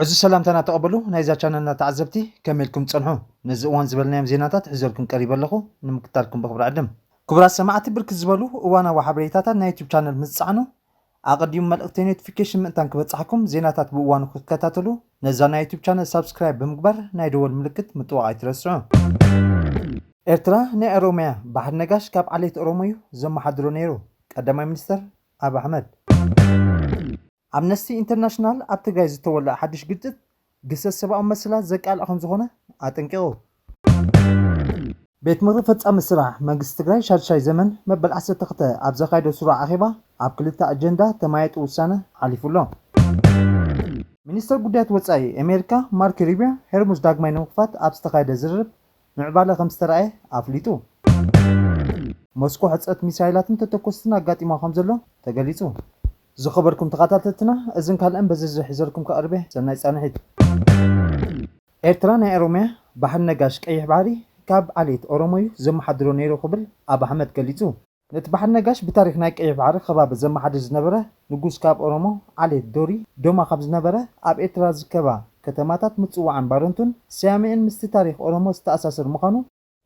እዚ ሰላምታና ተቐበሉ ናይዛ ቻነልና ተዓዘብቲ፣ ከመይ ኢልኩም ትጸንሑ? ነዚ እዋን ዝበልናዮም ዜናታት ሒዘልኩም ቀሪበ ኣለኹ፣ ንምክታልኩም ብኽብሪ ዕድም። ክቡራት ሰማዕቲ፣ ብርክት ዝበሉ እዋናዊ ሓበሬታታት ናይ ዩቱብ ቻነል ምስ ትጻዕኑ፣ ኣቐዲሙ መልእኽቲ ኖቲፊኬሽን ምእንታን ክበጽሓኩም፣ ዜናታት ብእዋኑ ክትከታተሉ፣ ነዛ ናይ ዩቱብ ቻነል ሳብስክራይብ ብምግባር ናይ ደወል ምልክት ምጥዋቕ ኣይትረስዑ። ኤርትራ ናይ ኦሮምያ ባሕሪ ነጋሽ ካብ ዓሌት ኦሮሞ እዩ ዘመሓድሮ ነይሩ፣ ቀዳማይ ሚኒስተር ኣብ ኣሕመድ። ኣምነስቲ ኢንተርናሽናል ኣብ ትግራይ ዝተወልዐ ሓድሽ ግጭት ግሰት ሰብኣዊ መሰላት ዘቃልዕ ከም ዝኾነ ኣጠንቂቑ። ቤት ምኽሪ ፈጻሚ ስራሕ መንግስቲ ትግራይ ሻድሻይ ዘመን መበል ዓሰርተ ክልተ ኣብ ዘካየዶ ስሩዕ ኣኼባ ኣብ ክልተ ኣጀንዳ ተማየጡ ውሳነ ሓሊፉ ኣሎ። ሚኒስተር ጉዳያት ወጻኢ ኣሜሪካ ማርክ ሩቢዮ ሄርሙዝ ዳግማይ ንምኽፋት ኣብ ዝተኻየደ ዝርርብ ምዕባለ ከም ዝተረኣየ ኣፍሊጡ። ሞስኮ ሕጸት ሚሳይላትን ተተኮስትን ኣጋጢማ ከም ዘሎ ተገሊጹ። ዝኸበርኩም ተኸታተልትና፣ እዝን ካልእን በዝርዝር ሒዘልኩም ከቕርበ ሰናይ ጻንሒት። ኤርትራ ናይ ኦሮምያ ባሕሪ ነጋሽ ቀይሕ ባሕሪ ካብ ዓሌት ኦሮሞ እዩ ዘመሓድሮ ነይሩ ክብል ኣብ ኣሕመድ ገሊጹ። ነቲ ባሕሪ ነጋሽ ብታሪኽ ናይ ቀይሕ ባሕሪ ከባቢ ዘመሓድር ዝነበረ ንጉስ ካብ ኦሮሞ ዓሌት ዶሪ ዶማ ካብ ዝነበረ ኣብ ኤርትራ ዝርከባ ከተማታት ምጽዋዕን ባረንቱን ስያሜኤን ምስቲ ታሪኽ ኦሮሞ ዝተኣሳሰር ምዃኑ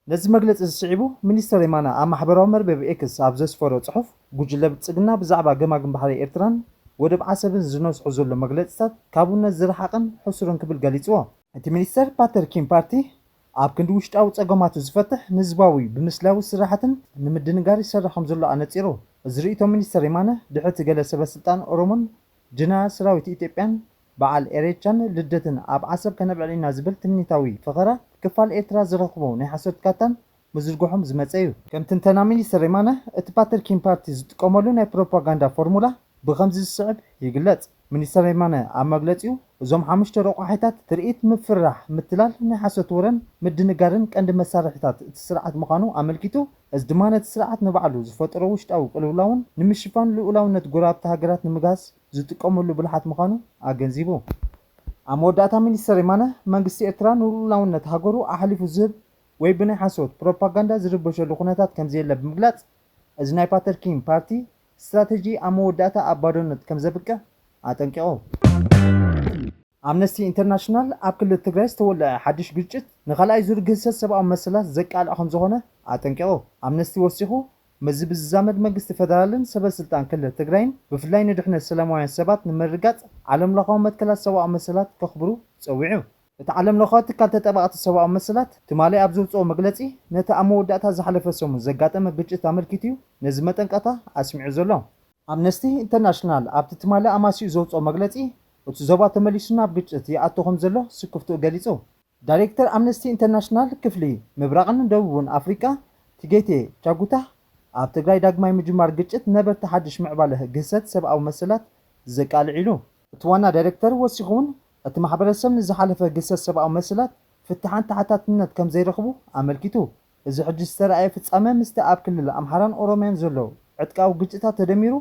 ነዚ መግለጺ ስዒቡ፣ ሚኒስተር የማነ ኣብ ማሕበራዊ መርበብ ኤክስ ኣብ ዘስፈሮ ጽሑፍ፣ ጉጅለ ብልጽግና ብዛዕባ ገማግም ባሕሪ ኤርትራን ወደብ ዓሰብን ዝነስሖ ዘሎ መግለጺታት ካብውነት ዝረሓቐን ሕሱርን ክብል ገሊጽዎ። እቲ ሚኒስተር ፓተር ኪም ፓርቲ ኣብ ክንዲ ውሽጣዊ ጸገማቱ ዝፈትሕ ንህዝባዊ ብምስላዊ ስራሓትን ንምድንጋር ይሰርሕ ከም ዘሎ ኣነጺሩ። እዚ ርእይቶ ሚኒስተር የማነ ድሕሪ እቲ ገለ ሰበ ስልጣን ኦሮሞን ጀነራል ሰራዊት ኢትዮጵያን በዓል ኤሬቻን ልደትን ኣብ ዓሰብ ከነብዕል ኢና ዝብል ትምኒታዊ ፈኸራ ክፋል ኤርትራ ዝረኽቦ ናይ ሓሶት ካርታን ምዝርግሖም ዝመጸ እዩ። ከም ትንተና ሚኒስተር የማነ፣ እቲ ፓተር ኪም ፓርቲ ዝጥቀመሉ ናይ ፕሮፓጋንዳ ፎርሙላ ብኸምዚ ዝስዕብ ይግለጽ። ሚኒስተር የማነ ኣብ መግለጺኡ፣ እዞም ሓሙሽተ ረቋሒታት ትርኢት፣ ምፍርራሕ፣ ምትላል፣ ናይ ሓሶት ወረን ምድንጋርን ቀንዲ መሳርሒታት እቲ ስርዓት ምዃኑ ኣመልኪቱ፣ እዚ ድማ ነቲ ስርዓት ንባዕሉ ዝፈጠሮ ውሽጣዊ ቅልውላውን ንምሽፋን ልኡላውነት ጎረባብቲ ሃገራት ንምግሃስ ዝጥቀመሉ ብልሓት ምዃኑ ኣገንዚቡ። ኣብ መወዳእታ ሚኒስተር የማነ፣ መንግስቲ ኤርትራ ንልኡላውነት ሃገሩ ኣሕሊፉ ዝህብ ወይ ብናይ ሓሶት ፕሮፓጋንዳ ዝርበሸሉ ኩነታት ከም ዘየለ ብምግላጽ፣ እዚ ናይ ፓተር ኪም ፓርቲ ስትራተጂ ኣብ መወዳእታ ኣብ ባዶነት ከም ዘብቅዕ ኣጠንቂቑ። ኣምነስቲ ኢንተርናሽናል ኣብ ክልል ትግራይ ዝተወልዐ ሓድሽ ግጭት ንኻልኣይ ዙር ግህሰት ሰብኣዊ መሰላት ዘቃልዕ ከም ዝኾነ ኣጠንቂቑ። ኣምነስቲ ወሲኹ፣ ምስዚ ብዝዛመድ መንግስቲ ፌደራልን ሰበ ስልጣን ክልል ትግራይን ብፍላይ ንድሕነት ሰላማውያን ሰባት ንምርግጋጽ ዓለም ለኻዊ መትከላት ሰብኣዊ መሰላት ከኽብሩ ጸዊዑ። እቲ ዓለም ለኻዊ ትካል ተጠባቕቲ ሰብኣዊ መሰላት ትማሊ ኣብ ዘውፅኦ መግለጺ ነቲ ኣብ መወዳእታ ዝሓለፈ ሰሙን ዘጋጠመ ግጭት ኣመልኪቱ እዩ ነዚ መጠንቀቕታ ኣስሚዑ ዘሎ። ኣምነስቲ ኢንተርናሽናል ኣብቲ ትማሊ ኣማሲኡ ዘውፅኦ መግለጺ እቲ ዞባ ተመሊሱ ናብ ግጭት ይኣቱ ከም ዘሎ ስክፍትኡ ገሊጹ። ዳይሬክተር ኣምነስቲ ኢንተርናሽናል ክፍሊ ምብራቕን ደቡብን ኣፍሪቃ ቲጌቴ ቻጉታ ኣብ ትግራይ ዳግማይ ምጅማር ግጭት ነበርቲ ሓድሽ ምዕባለ ግህሰት ሰብኣዊ መሰላት ዘቃልዕ ኢሉ። እቲ ዋና ዳይሬክተር ወሲኹ እውን እቲ ማሕበረሰብ ንዝሓለፈ ግህሰት ሰብኣዊ መሰላት ፍትሓን ተሓታትነት ከም ዘይረኽቡ ኣመልኪቱ። እዚ ሕጂ ዝተረኣየ ፍጻመ ምስቲ ኣብ ክልል ኣምሓራን ኦሮምያን ዘሎ ዕጥቃዊ ግጭታት ተደሚሩ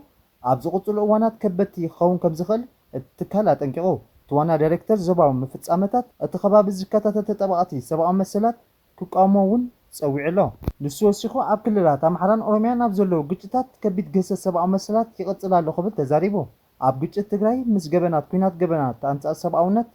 ኣብ ዝቕጽሉ እዋናት ከበድቲ ክኸውን ከም ዝኽእል እቲ ትካል ኣጠንቂቑ። እቲ ዋና ዳይሬክተር ዞባዊ ምፍጻመታት እቲ ከባቢ ዝከታተል ተጠባቕቲ ሰብኣዊ መሰላት ክቃወሞ እውን ጸዊዑ ኣሎ። ንሱ ወሲኹ ኣብ ክልላት ኣምሓራን ኦሮምያን ኣብ ዘለዉ ግጭታት ከቢድ ግህሰት ሰብኣዊ መሰላት ይቕጽል ኣሎ ክብል ተዛሪቡ። ኣብ ግጭት ትግራይ ምስ ገበናት ኲናት ገበናት ኣንጻር ሰብኣውነት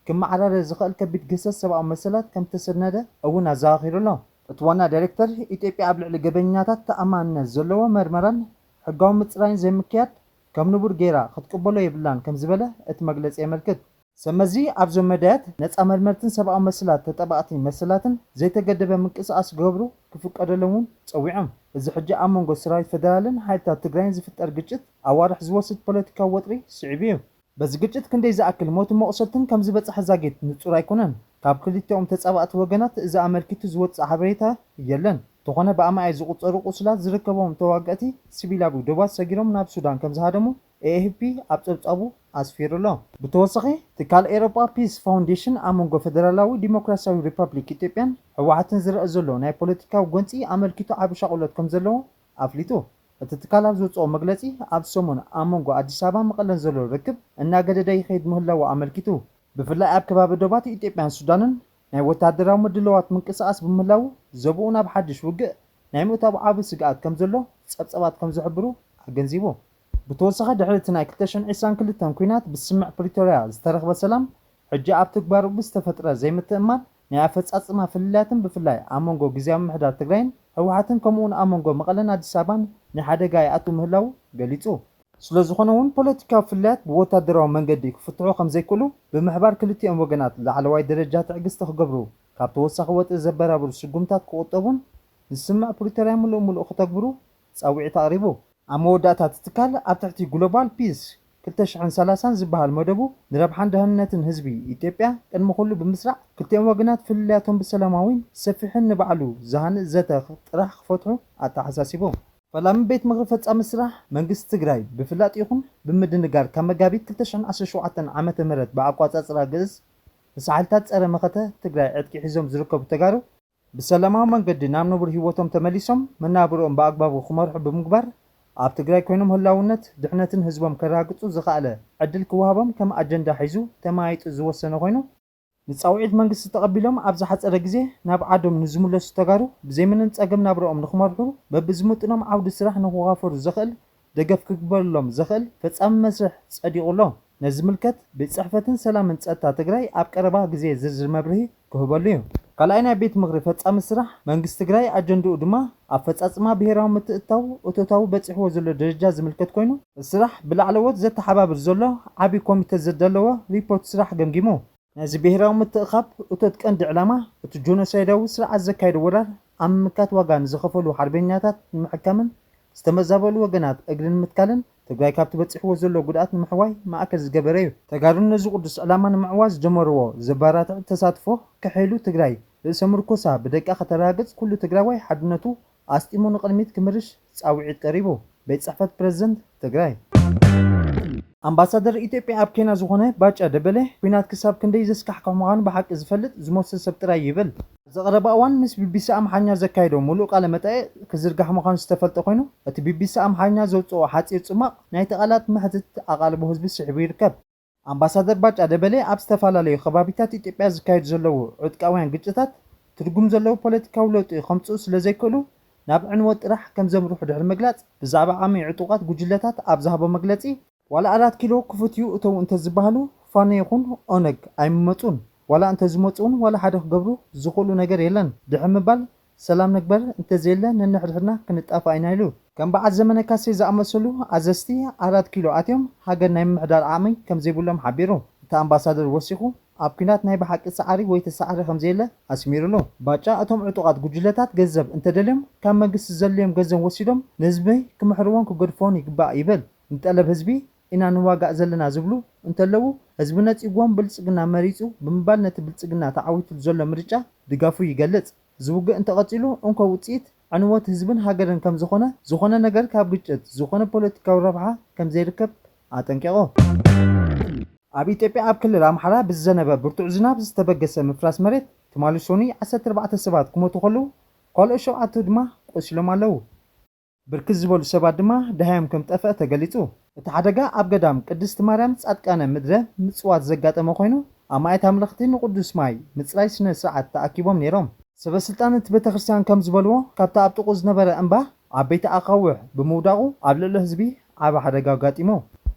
ክመዓራረ ዝኽእል ከቢድ ግህሰት ሰብኣዊ መሰላት ከም ዝተሰነደ እውን ኣዘኻኺሩ ኣሎ። እቲ ዋና ዳይሬክተር ኢትዮጵያ ኣብ ልዕሊ ገበኛታት ተኣማንነት ዘለዎ መርመራን ሕጋዊ ምጽራይን ዘይምክያድ ከም ንቡር ገይራ ክትቅበሎ የብላን ከም ዝበለ እቲ መግለጺ የመልክት። ሰመዚ ኣብዞም መዳያት ነጻ መርመርትን ሰብኣዊ መሰላት ተጠባቕቲ መሰላትን ዘይተገደበ ምንቅስቓስ ክገብሩ ክፍቀደሎም እውን ጸዊዖም። እዚ ሕጂ ኣብ መንጎ ሰራዊት ፌደራልን ሓይልታት ትግራይን ዝፍጠር ግጭት ኣዋርሕ ዝወስድ ፖለቲካዊ ወጥሪ ስዒቡ እዩ። በዚ ግጭት ክንደይ ዝኣክል ሞትን መቑሰልትን ከም ዝበጽሐ ዛጊት ንጹር ኣይኮነን። ካብ ክልቲኦም ተጻባእቲ ወገናት እዚ ኣመልኪቱ ዝወጽእ ሓበሬታ የለን። እንተኾነ ብኣማኢት ዝቑጸሩ ቁስላት ዝርከቦም ተዋጋእቲ ሲቪላዊ ዶባት ሰጊሮም ናብ ሱዳን ከም ዝሃደሙ ኤኤፍፒ ኣብ ጸብጻቡ ኣስፊሩ ኣሎ። ብተወሳኺ ትካል ኤሮጳ ፒስ ፋውንዴሽን ኣብ መንጎ ፌደራላዊ ዲሞክራሲያዊ ሪፐብሊክ ኢትዮጵያን ህወሓትን ዝረአ ዘሎ ናይ ፖለቲካዊ ጎንጺ ኣመልኪቱ ዓቢ ሻቕሎት ከም ዘለዎ ኣፍሊጡ። እቲ ትካል ኣብ ዘውፅኦ መግለፂ ኣብ ሰሙን ኣብ መንጎ ኣዲስ ኣበባ መቐለን ዘሎ ርክብ እናገደደ ይኸይድ ምህላዉ ኣመልኪቱ። ብፍላይ ኣብ ከባቢ ዶባት ኢትዮጵያን ሱዳንን ናይ ወታደራዊ ምድላዋት ምንቅስቓስ ብምህላዉ ዞብኡ ናብ ሓድሽ ውግእ ናይ ምእታው ዓቢ ስግኣት ከም ዘሎ ጸብጻባት ከም ዝሕብሩ ኣገንዚቡ። ብተወሳኺ ድሕሪ እቲ ናይ ክልተ ሽሕን ዕስራን ክልተን ኲናት ብስምምዕ ፕሪቶርያ ዝተረኽበ ሰላም ሕጂ ኣብ ትግባሩ ብዝተፈጥረ ዘይምትእምማን ናይ ኣፈጻጽማ ፍልልያትን ብፍላይ ኣብ መንጎ ግዝያዊ ምምሕዳር ትግራይን ህወሓትን ከምኡውን ኣብ መንጎ መቐለን ኣዲስ ኣበባን ናይ ሓደጋ ይኣቱ ምህላዉ ገሊጹ። ስለ ዝኾነ እውን ፖለቲካዊ ፍልልያት ብወታደራዊ መንገዲ ክፍትሑ ከም ዘይክእሉ ብምሕባር ክልቲኦም ወገናት ላዕለዋይ ደረጃ ትዕግስቲ ክገብሩ ካብ ተወሳኺ ወጥሪ ዘበራብሩ ስጉምታት ክቑጠቡን ንስምምዕ ፕሪቶርያ ምሉእ ምሉእ ክተግብሩ ጻውዒት ኣቕሪቡ። ኣብ መወዳእታ እቲ ትካል ኣብ ትሕቲ ግሎባል ፒስ ክልተ ሽሕን ሰላሳን ዝበሃል መደቡ ንረብሓን ደህንነትን ህዝቢ ኢትዮጵያ ቅድሚ ኩሉ ብምስራዕ ክልቲኦም ወገናት ፍልልያቶም ብሰላማዊን ሰፊሕን ንባዕሉ ዝሃንእ ዘተ ጥራሕ ክፈትሑ ኣተሓሳሲቡ። ፈላሚ ቤት ምኽሪ ፈጻሚ ስራሕ መንግስቲ ትግራይ ብፍላጥ ይኹን ብምድንጋር ካብ መጋቢት ክልተ ሽሕን ዓሰርተ ሸውዓተን ዓመተ ምህረት ብኣቋጻጽራ ግእዝ ምስ ሓይልታት ጸረ መኸተ ትግራይ ዕጥቂ ሒዞም ዝርከቡ ተጋሩ ብሰላማዊ መንገዲ ናብ ንቡር ህይወቶም ተመሊሶም መናብርኦም ብኣግባቡ ክመርሑ ብምግባር ኣብ ትግራይ ኮይኖም ህላውነት ድሕነትን ህዝቦም ከረጋግጹ ዝኸኣለ ዕድል ክወሃቦም ከም ኣጀንዳ ሒዙ ተመያይጡ ዝወሰነ ኮይኑ ንጻውዒት መንግስቲ ተቐቢሎም ኣብ ዝሓጸረ ግዜ ናብ ዓዶም ንዝምለሱ ተጋሩ ብዘይምንም ጸገም ናብርኦም ንኽመርሑ በብዝምጥኖም ዓውዲ ስራሕ ንኽዋፈሩ ዘኽእል ደገፍ ክግበረሎም ዘኽእል ፈጻሚ መስርሕ ጸዲቑ ኣሎ። ነዚ ዝምልከት ቤት ጽሕፈትን ሰላምን ጸጥታ ትግራይ ኣብ ቀረባ ግዜ ዝርዝር መብርሂ ክህበሉ እዩ። ካልኣይ ናይ ቤት ምኽሪ ፈጻሚ ስራሕ መንግስቲ ትግራይ ኣጀንድኡ ድማ ኣፈጻጽማ ብሄራዊ ምትእትታው እቶታዊ በጺሕዎ ዘሎ ደረጃ ዝምልከት ኮይኑ እቲ ስራሕ ብላዕለዎት ዘተሓባብር ዘሎ ዓብዪ ኮሚተ ዘዳለዎ ሪፖርት ስራሕ ገምጊሙ። ነዚ ብሄራዊ ምትእኻብ እቶት ቀንዲ ዕላማ እቲ ጆኖሳይዳዊ ስርዓት ዘካየዶ ወራር ኣብ ምምካት ዋጋ ንዝኸፈሉ ሓርበኛታት ንምሕካምን ዝተመዛበሉ ወገናት እግሪ ንምትካልን ትግራይ ካብቲ በፂሕዎ ዘሎ ጉድኣት ንምሕዋይ ማእከል ዝገበረ እዩ። ተጋሩ ነዚ ቅዱስ ዕላማ ንምዕዋት ዝጀመርዎ ዘባራትዕ ተሳትፎ ከሐይሉ ትግራይ ርእሰ ምርኮሳ ብደቃ ከተረጋግፅ ኩሉ ትግራዋይ ሓድነቱ ኣስጢሙ ንቕድሚት ክምርሽ ፃውዒት ቀሪቡ። ቤት ፅሕፈት ፕረዚደንት ትግራይ። ኣምባሳደር ኢትዮጵያ ኣብ ኬንያ ዝኾነ ባጫ ደበሌ ኲናት ክሳብ ክንደይ ዘስካሕክሕ ምዃኑ ብሓቂ ዝፈልጥ ዝመስል ሰብ ጥራይ ይብል። ኣብዚ ቀረባ እዋን ምስ ቢቢሲ ኣምሓርኛ ዘካየዶ ሙሉእ ቃለ መጠይቕ ክዝርጋሕ ምዃኑ ዝተፈልጠ ኮይኑ እቲ ቢቢሲ ኣምሓርኛ ዘውፅኦ ሓፂር ፅማቕ ናይቲ ቃላት መሕትት ኣቓልቦ ህዝቢ ስሒቡ ይርከብ። ኣምባሳደር ባጫ ደበሌ ኣብ ዝተፈላለዩ ከባቢታት ኢትዮጵያ ዝካየዱ ዘለዉ ዕጥቃውያን ግጭታት ትርጉም ዘለዎ ፖለቲካዊ ለውጢ ከምፅኡ ስለ ዘይክእሉ ናብ ዕንወት ጥራሕ ከም ዘምርሑ ድሕሪ ምግላፅ ብዛዕባ ዓቕሚ ዕጡቓት ጉጅለታት ኣብ ዝሃቦ መግለፂ ዋላ ኣራት ኪሎ ክፉት እዩ እተው እንተዝበሃሉ ፋኖ ይኹን ኦነግ ኣይምመፁን ዋላ እንተዝመፁ እውን ዋላ ሓደ ክገብሩ ዝኽእሉ ነገር የለን ድሕሪ ምባል ሰላም ንግበር እንተዘየለ ነንሕድሕድና ክንጣፋእ ኢና ኢሉ። ከም በዓል ዘመነ ካሴ ዝኣመሰሉ ኣዘዝቲ ኣራት ኪሎ ኣትዮም ሃገር ናይ ምምሕዳር ዓቕሚ ከምዘይብሎም ሓቢሩ። እቲ ኣምባሳደር ወሲኹ ኣብ ኲናት ናይ ብሓቂ ሰዓሪ ወይ ተሰዓሪ ከምዘየለ ኣስሚሩሉ። ባጫ እቶም ዕጡቓት ጉጅለታት ገንዘብ እንተደልዮም ካብ መንግስቲ ዘድልዮም ገንዘብ ወሲዶም ንህዝቢ ክምሕርዎን ክገድፍዎን ይግባእ ይብል። ንጠለብ ህዝቢ ኢና ንዋጋእ ዘለና ዝብሉ እንተለዉ ህዝቢ ነፂግዎም ብልፅግና መሪፁ ብምባል ነቲ ብልፅግና ተዓዊትሉ ዘሎ ምርጫ ድጋፉ ይገልፅ። እዚ ውግእ እንተቐፂሉ እንኮ ውፅኢት ዕንወት ህዝብን ሃገርን ከም ዝኾነ ዝኾነ ነገር ካብ ግጭት ዝኾነ ፖለቲካዊ ረብሓ ከም ዘይርከብ ኣጠንቂቑ። ኣብ ኢትዮጵያ ኣብ ክልል ኣምሓራ ብዝዘነበ ብርቱዕ ዝናብ ዝተበገሰ ምፍራስ መሬት ትማሊ ሶኒ ዓሰርተ ኣርባዕተ ሰባት ክሞቱ ከለዉ ካልኦት ሸውዓተ ድማ ቆሲሎም ኣለዉ። ብርክት ዝበሉ ሰባት ድማ ደሃዮም ከም ጠፍአ ተገሊጹ። እቲ ሓደጋ ኣብ ገዳም ቅድስቲ ማርያም ጻድቃነ ምድረ ምጽዋት ዘጋጠመ ኮይኑ ኣማኢት ኣምለኽቲ ንቅዱስ ማይ ምጽራይ ስነ ስርዓት ተኣኪቦም ነይሮም። ሰበ ስልጣን እቲ ቤተ ክርስቲያን ከም ዝበልዎ ካብቲ ኣብ ጥቕኡ ዝነበረ እምባ ዓበይቲ ኣኻውሕ ብምውዳቑ ኣብ ልዕሊ ህዝቢ ዓቢ ሓደጋ ኣጋጢሙ።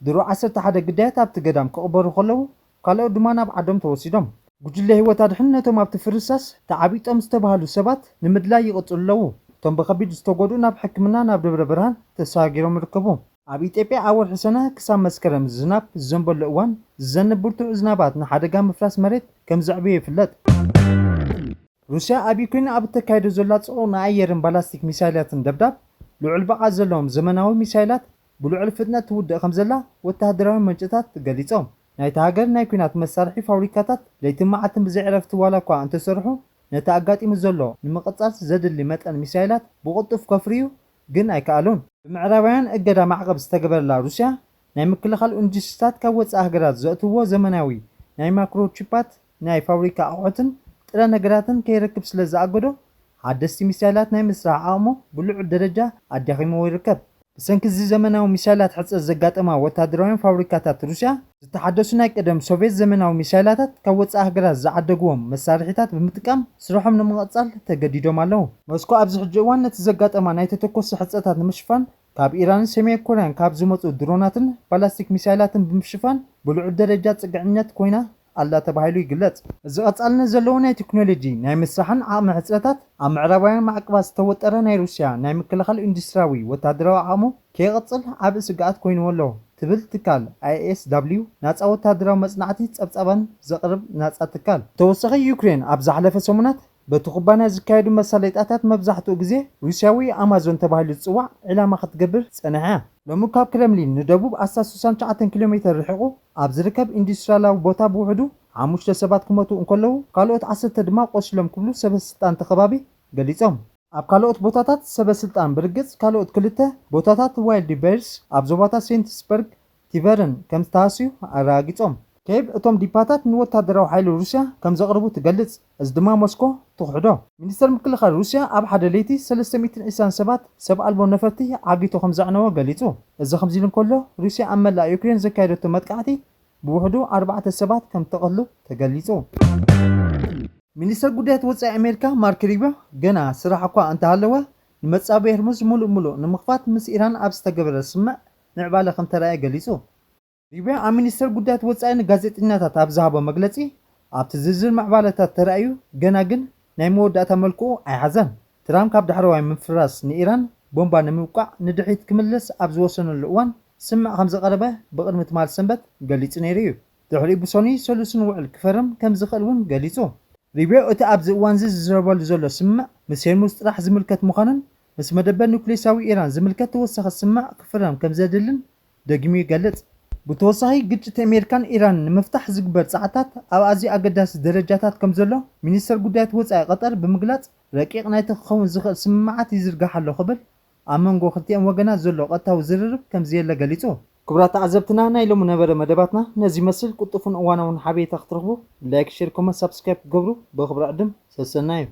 ድሮ ዓሰርተ ሓደ ግዳያት ኣብቲ ገዳም ክቕበሩ ከለዉ ካልኦት ድማ ናብ ዓዶም ተወሲዶም። ጉጅለ ህይወት ኣድሕን ነቶም ኣብቲ ፍርስራስ ተዓቢጦም ዝተባህሉ ሰባት ንምድላይ ይቕጽሉ ኣለዉ። እቶም ብኸቢድ ዝተጎድኡ ናብ ሕክምና ናብ ደብረ ብርሃን ተሰጋጊሮም ይርከቡ። ኣብ ኢትዮጵያ ኣብ ወርሒ ሰነ ክሳብ መስከረም ዝናብ ዝዘንበሉ እዋን ዝዘንብ ብርቱዕ ዝናባት ንሓደጋ ምፍራስ መሬት ከም ዘዕበዮ ይፍለጥ። ሩስያ ኣብ ዩክሬን ኣብ እተካይዶ ዘላ ጽዑቕ ናይ ኣየርን ባላስቲክ ሚሳይላትን ደብዳብ ልዑል ብቕዓት ዘለዎም ዘመናዊ ሚሳይላት ብልዑል ፍጥነት ትውድእ ከም ዘላ ወተሃደራዊ ምንጭታት ገሊጾም። ናይታ ሃገር ናይ ኲናት መሳርሒ ፋብሪካታት ለይትን መዓልትን ብዘይ ዕረፍቲ ዋላ እኳ እንተሰርሑ ነቲ ኣጋጢሙ ዘሎ ንምቕጻል ዘድሊ መጠን ሚሳይላት ብቕልጡፍ ከፍርዩ ግን ኣይከኣሉን። ብምዕራባውያን እገዳ ማዕቐብ ዝተገበረላ ሩስያ ናይ ምክልኻል ኢንዱስትሪታት ካብ ወጻኢ ሃገራት ዘእትውዎ ዘመናዊ ናይ ማይክሮቺፓት ናይ ፋብሪካ ኣቑሑትን ጥረ ነገራትን ከይረክብ ስለ ዝኣገዶ ሓደስቲ ሚሳይላት ናይ ምስራሕ ዓቕሙ ብልዑል ደረጃ ኣዳኺምዎ ይርከብ። ብሰንኪ እዚ ዘመናዊ ሚሳይላት ሕጽረት ዘጋጠማ ወታደራውያን ፋብሪካታት ሩስያ ዝተሓደሱ ናይ ቀደም ሶቭየት ዘመናዊ ሚሳይላታት ካብ ወጻኢ ሃገራት ዝዓደግዎም መሳርሒታት ብምጥቃም ስርሖም ንምቕጻል ተገዲዶም ኣለዉ። ሞስኮ ኣብዚ ሕጂ እዋን ነቲ ዘጋጠማ ናይ ተተኮሲ ሕጽረታት ንምሽፋን ካብ ኢራንን ሰሜን ኮርያን ካብ ዝመጹ ድሮናትን ባላስቲክ ሚሳይላትን ብምሽፋን ብልዑል ደረጃ ጽግዕነት ኮይና ኣላ ተባሂሉ ይግለጽ። እዚ ቀጻልነት ዘለዎ ናይ ቴክኖሎጂ ናይ ምስራሕን ዓቕሚ ሕጽረታት ኣብ ምዕራባውያን ማዕቀባት ዝተወጠረ ናይ ሩስያ ናይ ምክልኻል ኢንዱስትሪያዊ ወተሃደራዊ ዓቕሙ ከይቐጽል ዓቢ ስግኣት ኮይንዎ ኣሎ ትብል ትካል ኣይ ኤስ ዳብሊው ናጻ ወተሃደራዊ መጽናዕቲ ጸብጻባን ዘቕርብ ናጻ ትካል። ተወሳኺ ዩክሬን ኣብ ዝሓለፈ ሰሙናት በቲ ኩባንያ ዝካየዱ መሳለይጣታት መብዛሕትኡ ግዜ ሩስያዊ ኣማዞን ተባሂሉ ዝጽዋዕ ዕላማ ክትገብር ጸኒሓ። ሎሚ ካብ ክረምሊን ንደቡብ ኣስታት ስሳን ትሽዓተን ኪሎ ሜተር ርሒቑ ኣብ ዝርከብ ኢንዱስትሪያላዊ ቦታ ብውሕዱ ሓሙሽተ ሰባት ክሞቱ እንከለዉ ካልኦት ዓሰርተ ድማ ቆሲሎም ክብሉ ሰበ ስልጣን እቲ ከባቢ ገሊጾም። ኣብ ካልኦት ቦታታት ሰበ ስልጣን ብርግጽ ካልኦት ክልተ ቦታታት ዋይልድ በርስ ኣብ ዞባታት ሴንትስበርግ ቲቨርን ከም ዝተሃስዩ ኣረጋጊጾም። ኬቭ እቶም ዲፓታት ንወታደራዊ ሓይሊ ሩስያ ከም ዘቕርቡ ትገልጽ፣ እዚ ድማ ሞስኮ ትኽሕዶ። ሚኒስተር ምክልኻል ሩስያ ኣብ ሓደ ለይቲ ሰለስተ ሚእትን ዕስራን ሰባት ሰብ ኣልቦ ነፈርቲ ዓጊቱ ከም ዘዕነወ ገሊጹ። እዚ ከምዚ ኢሉ እንከሎ ሩስያ ኣብ መላእ ዩክሬን ዘካየደቶ መጥቃዕቲ ብውሕዱ ኣርባዕተ ሰባት ከም ተቐትሉ ተገሊጹ። ሚኒስተር ጉዳያት ወጻኢ ኣሜሪካ ማርክ ሪቢዮ ገና ስራሕ እኳ እንተሃለወ ንመጻብቢ ሆርሙዝ ሙሉእ ሙሉእ ንምኽፋት ምስ ኢራን ኣብ ዝተገበረ ስምምዕ ምዕባለ ከም ተራእየ ገሊጹ። ሪቢዮ ኣብ ሚኒስተር ጉዳያት ወጻኢ ንጋዜጠኛታት ኣብ ዝሃቦ መግለጺ ኣብቲ ዝርዝር ምዕባለታት ተራእዩ ገና ግን ናይ መወዳእታ መልክዑ ኣይሓዘን። ትራምፕ ካብ ዳሕረዋይ ምፍራስ ንኢራን ቦምባ ንምብቃዕ ንድሕሪት ክምለስ ኣብ ዝወሰነሉ እዋን ስምምዕ ከም ዘቐረበ ብቕድሚ ትማል ሰንበት ገሊጹ ነይሩ እዩ። ድሕሪኡ ብሶኒ ሰሉስን ውዕል ክፈርም ከም ዝኽእል እውን ገሊጹ። ሪቢዮ እቲ ኣብዚ እዋንዚ ዝዝረበሉ ዘሎ ስምምዕ ምስ ሄርሙዝ ጥራሕ ዝምልከት ምዃኑን ምስ መደበር ኑክሌሳዊ ኢራን ዝምልከት ተወሳኺ ስምምዕ ክፍረም ከም ዘድልን ደጊሙ ይገልጽ። ብተወሳኺ ግጭት ኣሜሪካን ኢራንን ንምፍታሕ ዝግበር ጻዕታት ኣብ ኣዝዩ ኣገዳሲ ደረጃታት ከም ዘሎ ሚኒስተር ጉዳያት ወጻኢ ቀጠር ብምግላጽ ረቂቕ ናይቲ ክኸውን ዝኽእል ስምምዓት ይዝርጋሕ ኣሎ ክብል ኣብ መንጎ ክልቲኦም ወገናት ዘሎ ቀጥታዊ ዝርርብ ከም ዘየለ ገሊጹ። ክቡራት ተዓዘብትና ናይ ሎሚ ነበረ መደባትና ነዚ ይመስል። ቅልጡፍን እዋናውን ሓበሬታ ክትረኽቡ ላይክ፣ ሼር፣ ኮመንት፣ ሳብስክራይብ ክትገብሩ ብኽብሪ ዕድም ሰሰናዩ።